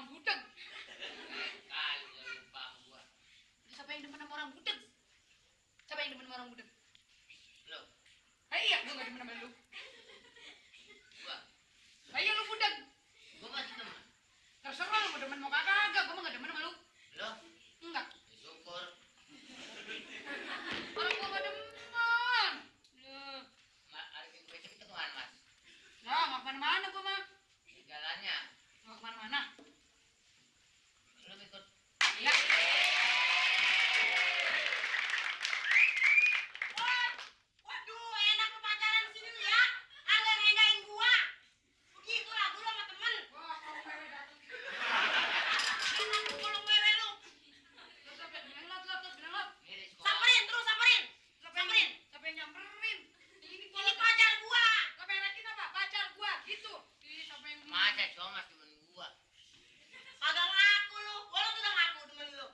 orang budeg. Kali lupa gua. Siapa yang demen sama orang budeg? Siapa yang demen sama orang budeg? Lo. Iya, gua enggak demen sama lu. Gua. Iya lu budeg. Gua masih teman. Terserah lu mau demen mau kagak, gua mah enggak demen sama lu. Lo? Enggak. Syukur. Orang gua enggak demen. Hari Minggu besok kita kemana, Mas? Nah, enggak kemana-mana gua mah. Jalannya. Enggak kemana-mana. Lo ikut. Iya. Waduh, enak lu pacaran sini lu ya. Agak ngedain gua. Begitu lah gua sama temen. Wah, kalau mewe datang. Enak lu kalau mewe lu. Lot. Ini sekolah. Samperin terus, samperin. Samperin. Siapa yang nyamperin? Ini pacar gua. Gua belekin apa? Pacar gua gitu. Ih, siapa yang Masa cuma temen gua. Agak ngaku lu. Walau tuh udah ngaku temen lu.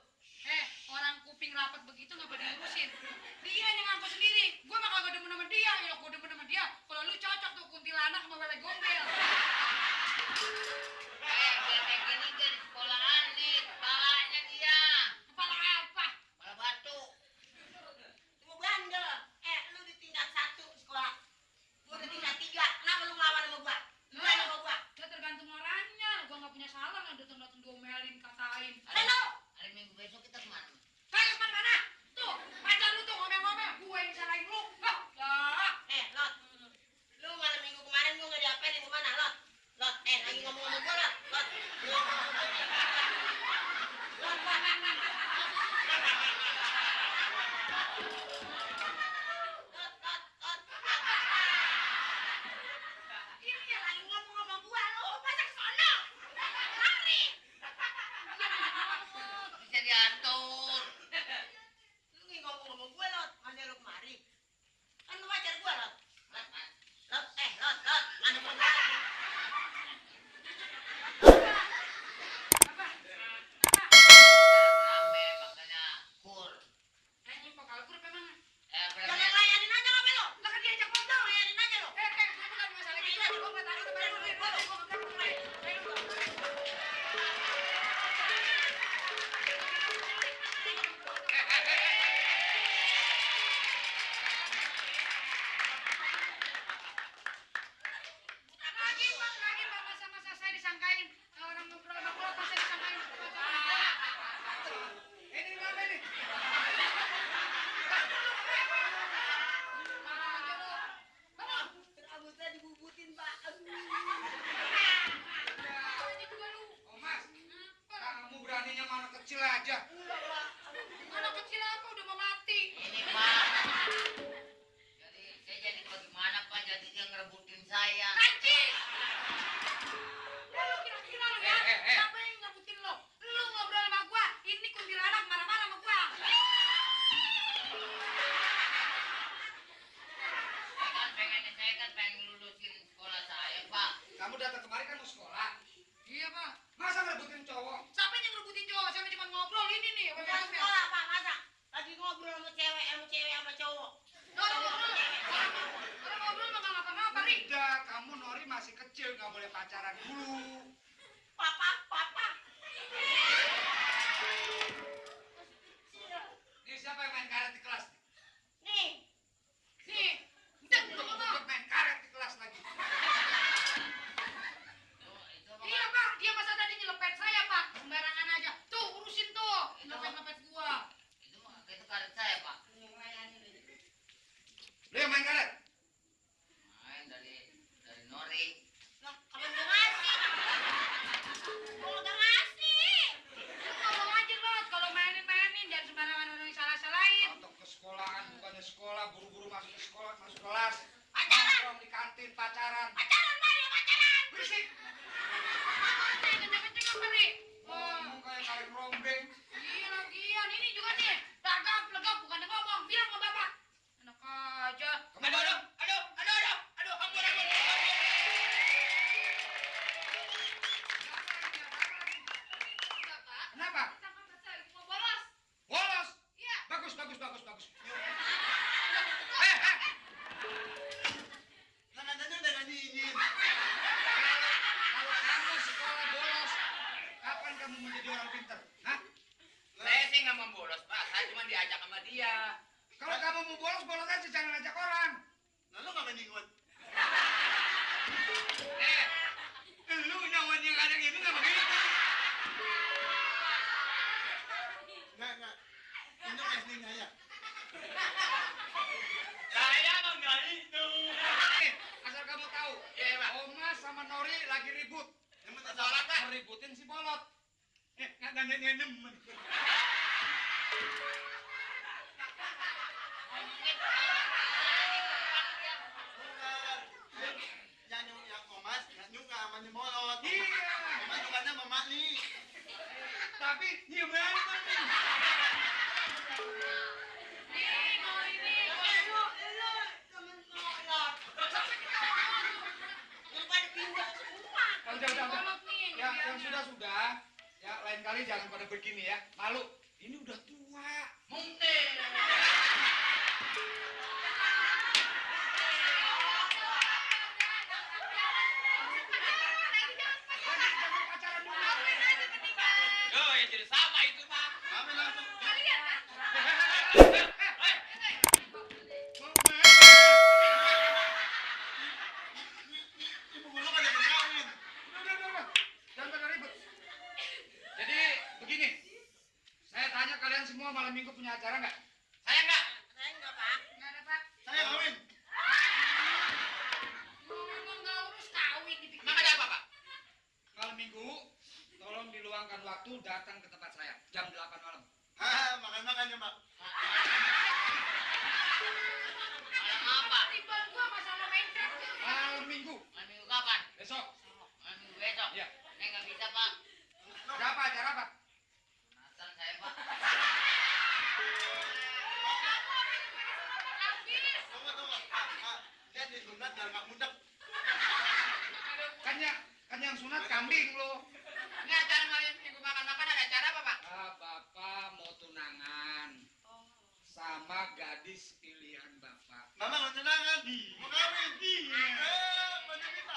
Orang kuping rapat begitu nggak boleh diurusin. Dia yang ngaku sendiri. Gua mah kagak demen sama dia. Ya gua demen sama dia. Kalau lu cocok tuh kuntilanak sama wewe gombel. Biar kayak gini dia di sekolahan nih. Kepalanya dia. Kepala apa? Kepala batu. Lu bandel. Lu di tingkat 1 sekolah. Gua di tingkat 3. Kenapa lu ngelawan sama gua? Berani sama gua. Ya tergantung orangnya. Gua nggak punya salah nggak datang-datang diomelin, katain. Halo. Hari Minggu besok kita kemana, Mas? Kayak mana? Tuh, pacar lu tuh ngomel-ngomel. Gue yang salahin lu. Lah. Lot. Lu malam minggu kemarin gua nggak diapelin kemana, Lot? Lot, lagi ngomong sama gua, Lot. Lot. Ini ya lagi ngomong sama gua, lu masa sono. Lari. Bisa diatur. Lu ngomong sama gua, Lot. Masa lu kemari? Kan lu pacar gua, Lot. Mas, Mas. Lot, Lot. Ada apa? Apa? Rame makanya kur. Ini pokal grup emang. Jangan layanin aja ngapain lu? Lah kan diajak ngobrol. Layanin aja lu. Itu bukan masalah gitu. Gua nggak tahu sebenarnya duit. Gua nggak mulai. Lagi masa-masa saya disangkain orang ngobrol sama gua pas saya disangkain ini apa ini? Rambutnya dibubutin, Pak. Ini juga lu. Oh Mas, kamu beraninya sama anak kecil aja. Anak kecil apa udah mau mati? Ini Pak. Jadi saya jadi bagaimana Pak? Jadi dia ngerebutin saya. Najis! Lu kira-kira lu ya? Siapa yang ngerebutin lo? Lu ngobrol sama gua, ini kuntilanak marah-marah sama gua. Saya kan pengen lulusin sekolah saya Pak. Kamu datang kemari kan mau sekolah. Iya, Pak. Masa ngerebutin cowok? Siapa yang ngerebutin cowok? Siapa cuma ngobrol ini nih? Bukan sekolah, Pak. Masa? Lagi ngobrol sama cewek sama cowok. Orang ngobrol mah nggak ngapa-ngapa, Ri. Udah, kamu Nori masih kecil, nggak boleh pacaran dulu. Papa. Nih siapa yang main karet di kelas? Nih. Nih, udah lu ngomong. Untuk main karet di kelas lagi. Itu apa? Iya, Pak. Dia masa tadi nyelepet saya, Pak. Sembarangan aja. Tuh, urusin tuh. Nyelepet-nyelepet gua. Itu karet saya Pak. Lu yang main karet? Main dari Nori. Lah, kapan gua ngasih? Gua udah ngasih. Lu ngomong aja, Lot. Kalau mainin, jangan sembarangan orang yang salah-salahin. Atau ke sekolahan, bukannya sekolah, buru-buru masuk ke sekolah, masuk kelas. Pacaran. Nongkrong di kantin, pacaran. Pacaran, pacaran. Berisik. Kenceng-kenceng apa, Ri? Ngomong kayak tarik rombeng. Iya, lagian. Ini juga nih. Legap, bukan ngomong. Bilang sama Bapak. Enak aja. Aduh. Ampun. Kenapa? Bolos. Bagus. Tanda-tanda udah dingin. Kalau kamu sekolah bolos, kapan mau bolos bolos aja, jangan ajak orang. Lalu nggak main ikut? Lu nyawan yang kadang itu nggak begitu. Nggak. Induk SD-nya ya. Saya nggak itu. Asal kamu tahu, Oma sama Nori lagi ribut. Yang penting sholat kan? Ngeributin si Bolot. Nggak nemen. Bukan. Yang Omas, nyuka sama nyemolot. Iya. Omas sukanya sama Makli. Tapi gimana? Lu temen kolot. Lu pada pindah semua. Udah. Bolot nih, Ya, yang biarnya. sudah. Ya, lain kali jangan pada begini ya. Malu. Ini udah tua. Mungkin. Jangan pacaran dulu. Yo, ya jadi sama itu, Pak. Kami langsung. Ibu guru kan yang kawin. Udah. Jangan pada ribut. Jadi, begini. Saya tanya kalian semua malam minggu punya acara nggak? Saya enggak. Saya enggak, Pak. Nggak ada, Pak. Saya kawin. Ngomong nggak urus kawin dipikir. Emang ada apa, Pak? Malam minggu, tolong diluangkan waktu datang ke tempat saya. Jam 8 malam. Makan ya, Mak. Malam apa? Ribet gua masalah mencret. Malam minggu. Malam minggu kapan? Besok. Malam minggu besok. Iya. Saya nggak bisa, Pak. Ada apa? Acara apa? Sunatan saya, Pak. Tunggu. Dia disunat biar nggak mudek. Kan yang sunat kambing lo. Ini acara malam minggu makan-makan ada acara apa, Pak? Bapak mau tunangan sama gadis pilihan Bapak. Mama mau tunangan. Mau kawin. Mau nikah.